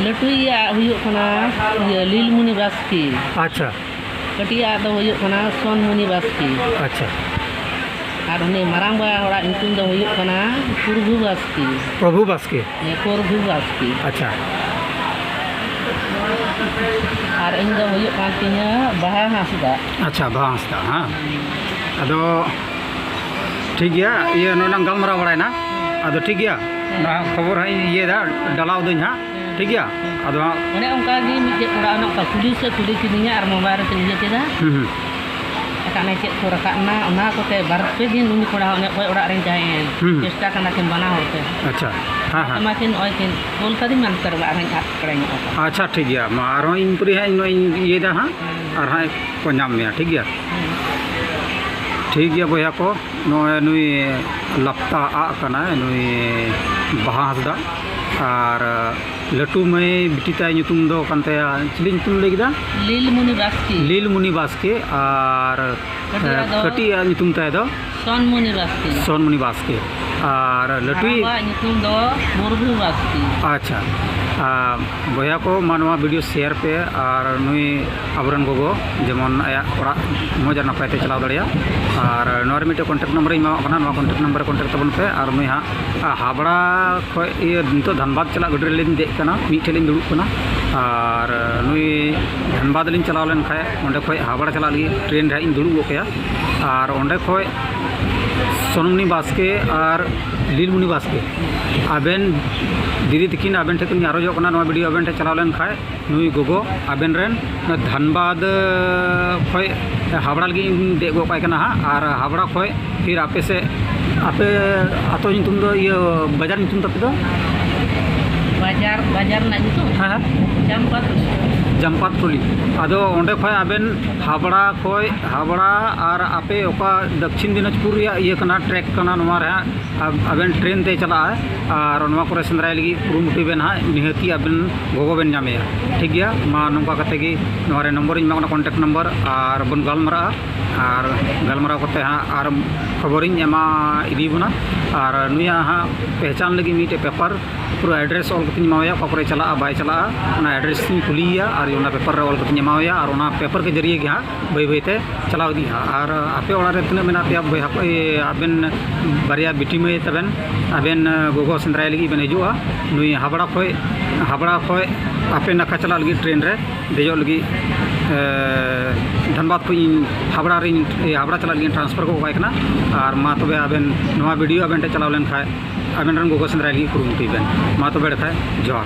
ᱞᱟᱹᱴᱩᱭᱤᱡᱟᱜ ᱦᱩᱭᱩᱜ ᱠᱟᱱᱟ, ᱤᱭᱟᱹ, ᱞᱤᱞᱢᱩᱱᱤ ᱵᱟᱥᱠᱮ᱾ ᱟᱪᱪᱷᱟ᱾ ᱠᱟᱹᱴᱤᱡᱟᱜ ᱫᱚ ᱦᱩᱭᱩᱜ ᱠᱟᱱᱟ ᱥᱚᱱᱢᱩᱱᱤ ᱵᱟᱥᱠᱮ᱾ ᱟᱪᱪᱷᱟ᱾ ᱟᱨ ᱩᱱᱤ ᱢᱟᱨᱟᱝ ᱵᱟ ᱦᱚᱲᱟᱜ ᱧᱩᱛᱩᱢ ᱫᱚ ᱦᱩᱭᱩᱜ ᱠᱟᱱᱟ ᱯᱨᱚᱵᱷᱩ ᱵᱟᱥᱠᱮ᱾ ᱯᱨᱚᱵᱷᱩ ᱵᱟᱥᱠᱮ᱾ ᱦᱮᱸ, ᱯᱨᱚᱵᱷᱩ ᱵᱟᱥᱠᱮ᱾ ᱟᱪᱪᱷᱟ᱾ ᱟᱨ ᱤᱧ ᱫᱚ ᱦᱩᱭᱩᱜ ᱠᱟᱱ ᱛᱤᱧᱟᱹ ᱵᱟᱦᱟ ᱦᱟᱸᱥᱫᱟ᱾ ᱟᱪᱪᱷᱟ, ᱵᱟᱦᱟ ᱦᱟᱸᱥᱫᱟ, ᱦᱮᱸ᱾ ᱟᱫᱚ ᱴᱷᱤᱠ ᱜᱮᱭᱟ, ᱤᱭᱟᱹ, ᱱᱚᱜᱼᱚᱭ ᱞᱟᱝ ᱜᱟᱞᱢᱟᱨᱟᱣ ᱵᱟᱲᱟᱭᱮᱱᱟ᱾ ᱟᱫᱚ ᱴᱷᱤᱠ ᱜᱮᱭᱟ, ᱦᱮᱸ᱾ ᱚᱱᱟ ᱠᱷᱚᱵᱚᱨ ᱦᱟᱸᱜ ᱤᱧ ᱤᱭᱟᱹᱭᱮᱫᱟ, ᱰᱟᱞᱟᱣ ᱫᱟᱹᱧ ᱦᱟᱸᱜ, ᱦᱮᱸ᱾ ᱴᱷᱤᱠ ᱜᱮᱭᱟ? ᱦᱮᱸ᱾ ᱟᱫᱚ ᱦᱟᱸᱜ ᱚᱱᱮ ᱚᱱᱠᱟ ᱜᱮ ᱢᱤᱫᱴᱮᱡ ᱠᱚᱲᱟ ᱚᱱᱮ ᱚᱱᱠᱟ ᱠᱩᱞᱤ ᱥᱮ ᱠᱩᱞᱤ ᱠᱤᱫᱤᱧᱟ ᱟᱨ ᱢᱳᱵᱟᱭᱤᱞ ᱨᱮᱠᱤᱱ ᱤᱭᱟᱹ ᱠᱮᱫᱟ᱾ ᱦᱩᱸ, ᱦᱩᱸ᱾ ᱮᱴᱟᱜ ᱱᱟᱭ ᱪᱮᱫ ᱠᱚ ᱨᱟᱠᱟᱵ ᱮᱱᱟ, ᱚᱱᱟ ᱠᱚᱛᱮ ᱵᱟᱨ ᱯᱮ ᱫᱤᱱ ᱩᱱᱤ ᱠᱚᱲᱟ ᱚᱱᱮ ᱚᱠᱚᱭ ᱚᱲᱟᱜ ᱨᱮᱱ ᱡᱟᱦᱟᱸᱭ ᱦᱩᱸ᱾ ᱪᱮᱥᱴᱟ ᱠᱟᱱᱟ ᱠᱤᱱ ᱵᱟᱱᱟ ᱦᱚᱲ ᱛᱮ᱾ ᱟᱪᱪᱷᱟ, ᱦᱮᱸ, ᱦᱮᱸ᱾ ᱟᱭᱢᱟ ᱠᱤᱱ ᱱᱚᱜᱼᱚᱭ ᱠᱤᱱ ᱠᱳᱞ ᱠᱟᱫᱤᱧ, ᱢᱟ ᱱᱚᱛᱮ ᱨᱮ ᱚᱲᱟᱜ ᱨᱮᱧ ᱟᱫ ᱠᱟᱲᱟᱧᱚᱜ ᱟᱠᱟᱱᱟ᱾ ᱟᱪᱪᱷᱟ, ᱴᱷᱤᱠ ᱜᱮᱭᱟ, ᱢᱟ ᱟᱨᱦᱚᱸ ᱤᱧ ᱯᱚᱨᱮ ᱦᱟᱸᱜ ᱤᱧ ᱱᱚᱜᱼᱚᱭ ᱤᱧ ᱤᱭᱟᱹᱭᱮᱫᱟ ᱦᱟᱸᱜ, ᱦᱩᱸ᱾ ᱟᱨ ᱦᱟᱸᱜ ᱠᱚ ᱧᱟᱢ ᱢᱮᱭᱟ, ᱴᱷᱤᱠ ᱜᱮᱭᱟ? ᱦᱩᱸ᱾ ᱴᱷᱤᱠ ᱜᱮᱭᱟ ᱵᱚᱭᱦᱟ ᱠᱚ, ᱱᱚᱜᱼᱚᱭ ᱱᱩᱭ ᱞᱟᱯᱛᱟ ᱟᱜ ᱠᱟᱱᱟᱭ, ᱱᱩᱭ ᱵᱟᱦᱟ ᱦᱟᱸᱥᱫᱟ, ᱟᱨ ᱞᱟᱹᱴᱩ ᱢᱟᱹᱭ ᱵᱤᱴᱤ ᱛᱟᱭ ᱧᱩᱛᱩᱢ ᱫᱚ ᱠᱟᱱ ᱛᱟᱭᱟ, ᱪᱤᱞᱤ ᱧᱩᱛᱩᱢ ᱞᱟᱹᱭ ᱠᱮᱫᱟ? ᱞᱤᱞᱢᱩᱱᱤ ᱵᱟᱥᱠᱮ᱾ ᱞᱤᱞᱢᱩᱱᱤ ᱵᱟᱥᱠᱮ᱾ ᱟᱨ ᱠᱟᱹᱴᱤᱡ ᱟᱜ ᱫᱚ ᱠᱟᱹᱴᱤᱡ ᱟᱜ ᱧᱩᱛᱩᱢ ᱛᱟᱭ ᱫᱚ? ᱥᱚᱱᱢᱩᱱᱤ ᱵᱟᱥᱠᱮ᱾ ᱥᱚᱱᱢᱩᱱᱤ ᱵᱟᱥᱠᱮ᱾ ᱟᱨ ᱞᱟᱹᱴᱩᱭᱤᱡ? ᱦᱟᱲᱟᱢᱟᱜ ᱧᱩᱛᱩᱢ ᱫᱚ ᱢᱩᱨᱢᱩ ᱵᱟᱥᱠᱮ᱾ ᱟᱪᱪᱷᱟ᱾ ᱟᱨ ᱵᱚᱭᱦᱟ ᱠᱚ, ᱢᱟ ᱱᱚᱣᱟ ᱵᱷᱤᱰᱤᱭᱳ ᱥᱮᱭᱟᱨ ᱯᱮ ᱟᱨ ᱱᱩᱭ ᱟᱵᱚᱨᱮᱱ ᱜᱚᱜᱚ ᱡᱮᱢᱚᱱ ᱟᱭᱟᱜ ᱚᱲᱟᱜ ᱢᱚᱡᱽ ᱟᱨ ᱱᱟᱯᱟᱭ ᱛᱮ ᱪᱟᱞᱟᱣ ᱫᱟᱲᱮᱭᱟᱜ᱾ ᱟᱨ ᱱᱚᱣᱟ ᱨᱮ ᱢᱤᱫᱴᱮᱱ ᱠᱚᱱᱴᱟᱠᱴ ᱱᱟᱢᱵᱟᱨ ᱤᱧ ᱮᱢᱟᱣᱟᱜ ᱠᱟᱱᱟ, ᱱᱚᱣᱟ ᱠᱚᱱᱴᱟᱠᱴ ᱱᱟᱢᱵᱟᱨ ᱨᱮ ᱠᱚᱱᱴᱟᱠᱴ ᱛᱟᱵᱚᱱ ᱯᱮ᱾ ᱟᱨ ᱱᱩᱭ ᱦᱟᱸᱜ ᱦᱟᱵᱲᱟ ᱠᱷᱚᱡ ᱤᱭᱟᱹ ᱱᱤᱛᱚᱜ ᱫᱷᱟᱱᱵᱟᱫᱽ ᱪᱟᱞᱟᱜ ᱜᱟᱹᱰᱤ ᱨᱮᱞᱤᱧ ᱫᱮᱡ ᱠᱟᱱᱟ, ᱢᱤᱫ ᱴᱷᱮᱡ ᱞᱤᱧ ᱫᱩᱲᱩᱵ ᱠᱟᱱᱟ᱾ ᱟᱨ ᱱᱩᱭ ᱫᱷᱟᱱᱵᱟᱫᱽ ᱞᱤᱧ ᱪᱟᱞᱟᱣ ᱞᱮᱱ ᱠᱷᱟᱡ ᱚᱸᱰᱮ ᱠᱷᱚᱡ ᱦᱟᱵᱲᱟ ᱪᱟᱞᱟᱜ ᱞᱟᱹᱜᱤᱫ ᱴᱨᱮᱱ ᱨᱮ ᱦᱟᱸᱜ ᱤᱧ ᱫᱩᱲᱩᱵ ᱜᱚᱫ ᱠᱟᱭᱟ᱾ ᱟᱨ ᱚᱸᱰᱮ ᱠᱷᱚᱡ ᱥᱚᱱᱢᱩᱱᱤ ᱵᱟᱥᱠᱮ ᱟᱨ ᱞᱤᱞᱢᱩᱱᱤ ᱵᱟᱥᱠᱮ, ᱟᱵᱮᱱ ᱫᱤᱫᱤ ᱛᱤᱠᱤᱱ ᱟᱵᱮᱱ ᱴᱷᱮᱡ ᱠᱷᱚᱱ ᱤᱧ ᱟᱨᱚᱡᱚᱜ ᱠᱟᱱᱟ, ᱱᱚᱣᱟ ᱵᱷᱤᱰᱤᱭᱳ ᱟᱵᱮᱱ ᱴᱷᱮᱡ ᱪᱟᱞᱟᱣ ᱞᱮᱱ ᱠᱷᱟᱡ ᱱᱩᱭ ᱜᱚᱜᱚ ᱟᱵᱮᱱ ᱨᱮᱱ ᱫᱷᱟᱱᱵᱟᱫᱽ ᱠᱷᱚᱡ ᱦᱟᱵᱲᱟ ᱞᱟᱹᱜᱤᱫ ᱤᱧ ᱫᱮᱡ ᱜᱚᱫ ᱠᱟᱭ ᱠᱟᱱᱟ ᱦᱟᱸᱜ᱾ ᱟᱨ ᱦᱟᱵᱲᱟ ᱠᱷᱚᱡ ᱯᱷᱤᱨ ᱟᱯᱮ ᱥᱮᱫ, ᱟᱯᱮ ᱟᱛᱳ ᱧᱩᱛᱩᱢ ᱫᱚ, ᱤᱭᱟᱹ, ᱵᱟᱡᱟᱨ ᱧᱩᱛᱩᱢ ᱛᱟᱯᱮ ᱫᱚ? ᱵᱟᱡᱟᱨ, ᱵᱟᱡᱟᱨ ᱨᱮᱱᱟᱜ ᱧᱩᱛᱩᱢ? ᱦᱮᱸ, ᱦᱮᱸ᱾ ᱪᱟᱢᱯᱟ ᱴᱚᱞᱤ᱾ ᱪᱟᱢᱯᱟ ᱴᱚᱞᱤ᱾ ᱟᱫᱚ ᱚᱸᱰᱮ ᱠᱷᱚᱡ ᱟᱵᱮᱱ ᱦᱟᱵᱲᱟ ᱠᱷᱚᱡ, ᱦᱟᱵᱲᱟ ᱟᱨ ᱟᱯᱮ ᱚᱠᱟ ᱫᱚᱠᱠᱷᱤᱱ ᱫᱤᱱᱟᱡᱽᱯᱩᱨ ᱨᱮᱭᱟᱜ ᱤᱭᱟᱹ ᱠᱟᱱᱟ, ᱴᱨᱮᱠ ᱠᱟᱱᱟ, ᱱᱚᱣᱟ ᱨᱮ ᱦᱟᱸᱜ ᱟᱵ-, ᱟᱵᱮᱱ ᱴᱨᱮᱱ ᱛᱮ ᱪᱟᱞᱟᱜᱼᱟ ᱟᱨ ᱱᱚᱣᱟ ᱠᱚᱨᱮ ᱥᱮᱸᱫᱽᱨᱟᱭ ᱞᱟᱹᱜᱤᱫ ᱠᱩᱨᱩᱢᱩᱴᱩᱭ ᱵᱮᱱ ᱦᱟᱸᱜ, ᱱᱤᱦᱟᱹᱛᱤ ᱟᱵᱮᱱ ᱜᱚᱜᱚ ᱵᱮᱱ ᱧᱟᱢᱮᱭᱟ᱾ ᱴᱷᱤᱠ ᱜᱮᱭᱟ, ᱢᱟ ᱱᱚᱝᱠᱟ ᱠᱟᱛᱮ ᱜᱮ ᱱᱚᱣᱟ ᱨᱮ ᱱᱚᱢᱵᱚᱨ ᱤᱧ ᱮᱢᱟᱜ ᱠᱟᱱᱟ, ᱠᱚᱱᱴᱟᱠᱴ ᱱᱚᱢᱵᱚᱨ, ᱟᱨ ᱵᱚᱱ ᱜᱟᱞᱢᱟᱨᱟᱜᱼᱟ᱾ ᱟᱨ ᱜᱟᱞᱢᱟᱨᱟᱣ ᱠᱟᱛᱮ ᱦᱟᱸᱜ ᱟᱨ ᱠᱷᱚᱵᱚᱨᱤᱧ ᱮᱢᱟ ᱤᱫᱤ ᱵᱚᱱᱟ᱾ ᱟᱨ ᱱᱩᱭᱟᱜ ᱦᱟᱸᱜ ᱯᱮᱦᱪᱟᱱ ᱞᱟᱹᱜᱤᱫ ᱢᱤᱫᱴᱮᱡ ᱯᱮᱯᱟᱨ, ᱯᱩᱨᱟᱹ ᱮᱰᱨᱮᱥ ᱚᱞ ᱠᱟᱛᱮᱧ ᱮᱢᱟᱣᱟᱭᱟ, ᱚᱠᱟ ᱠᱚᱨᱮ ᱪᱟᱞᱟᱜᱼᱟ ᱵᱟᱭ ᱪᱟᱞᱟᱜᱼᱟ, ᱚᱱᱟ ᱮᱰᱨᱮᱥ ᱤᱧ ᱠᱩᱞᱤᱭᱮᱭᱟ ᱟᱨ ᱚᱱᱟ ᱯᱮᱯᱟᱨ ᱨᱮ ᱚᱞ ᱠᱟᱛᱮᱧ ᱮᱢᱟᱣᱟᱭᱟ᱾ ᱟᱨ ᱚᱱᱟ ᱯᱮᱯᱟᱨ ᱠᱮ ᱡᱟᱹᱨᱤᱭᱮ ᱜᱮ ᱦᱟᱸᱜ ᱵᱟᱹᱭ ᱵᱟᱹᱭ ᱛᱮ ᱪᱟᱞᱟᱣ ᱤᱫᱤᱜᱼᱟ᱾ ᱟᱨ ᱟᱯᱮ ᱚᱲᱟᱜ ᱨᱮ ᱛᱤᱱᱟᱹᱜ ᱢᱮᱱᱟᱜ ᱯᱮᱭᱟ ᱵᱚᱭᱦᱟ ᱠᱚ, ᱮ, ᱟᱵᱮᱱ ᱵᱟᱨᱭᱟ ᱵᱤᱴᱤ ᱢᱟᱹᱭ ᱛᱟᱵᱮᱱ, ᱟᱵᱮᱱ, ᱮ, ᱜᱚᱜᱚ ᱥᱮᱸᱫᱽᱨᱟᱭ ᱞᱟᱹᱜᱤᱫ ᱵᱮᱱ ᱦᱤᱡᱩᱜᱼᱟ᱾ ᱱᱩᱭ ᱦᱟᱵᱲᱟ ᱠᱷᱚᱡ, ᱦᱟᱵᱲᱟ ᱠᱷᱚᱡ ᱟᱯᱮ ᱱᱟᱠᱷᱟ ᱪᱟᱞᱟᱜ ᱞᱟᱹᱜᱤᱫ ᱴᱨᱮᱱ ᱨᱮ ᱫᱮᱡᱚᱜ ᱞᱟᱹᱜᱤᱫ, ᱮ, ᱫᱷᱟᱱᱵᱟᱫᱽ ᱠᱷᱚᱡ ᱤᱧ ᱦᱟᱵᱲᱟ ᱨᱤᱧ, ᱮ, ᱦᱟᱵᱲᱟ ᱪᱟᱞᱟᱜ ᱞᱟᱹᱜᱤᱫ ᱴᱨᱟᱱᱥᱯᱷᱟᱨ ᱜᱚᱫ ᱠᱟᱭ ᱠᱟᱱᱟ᱾ ᱟᱨ ᱢᱟ ᱛᱚᱵᱮ ᱟᱵᱮᱱ ᱱᱚᱣᱟ ᱵᱷᱤᱰᱤᱭᱳ ᱟᱵᱮᱱ ᱴᱷᱮᱱ ᱪᱟᱞᱟᱣ ᱞᱮᱱᱠᱷᱟᱡ ᱟᱵᱮᱱ ᱨᱮᱱ ᱜᱚᱜᱚ ᱥᱮᱸᱫᱽᱨᱟᱭ ᱞᱟᱹᱜᱤᱫ ᱠᱩᱨᱩᱢᱩᱴᱩᱭ ᱵᱮᱱ᱾ ᱢᱟ ᱛᱚᱵᱮ ᱮᱸᱰᱮᱠᱷᱟᱡ ᱡᱚᱦᱟᱨ᱾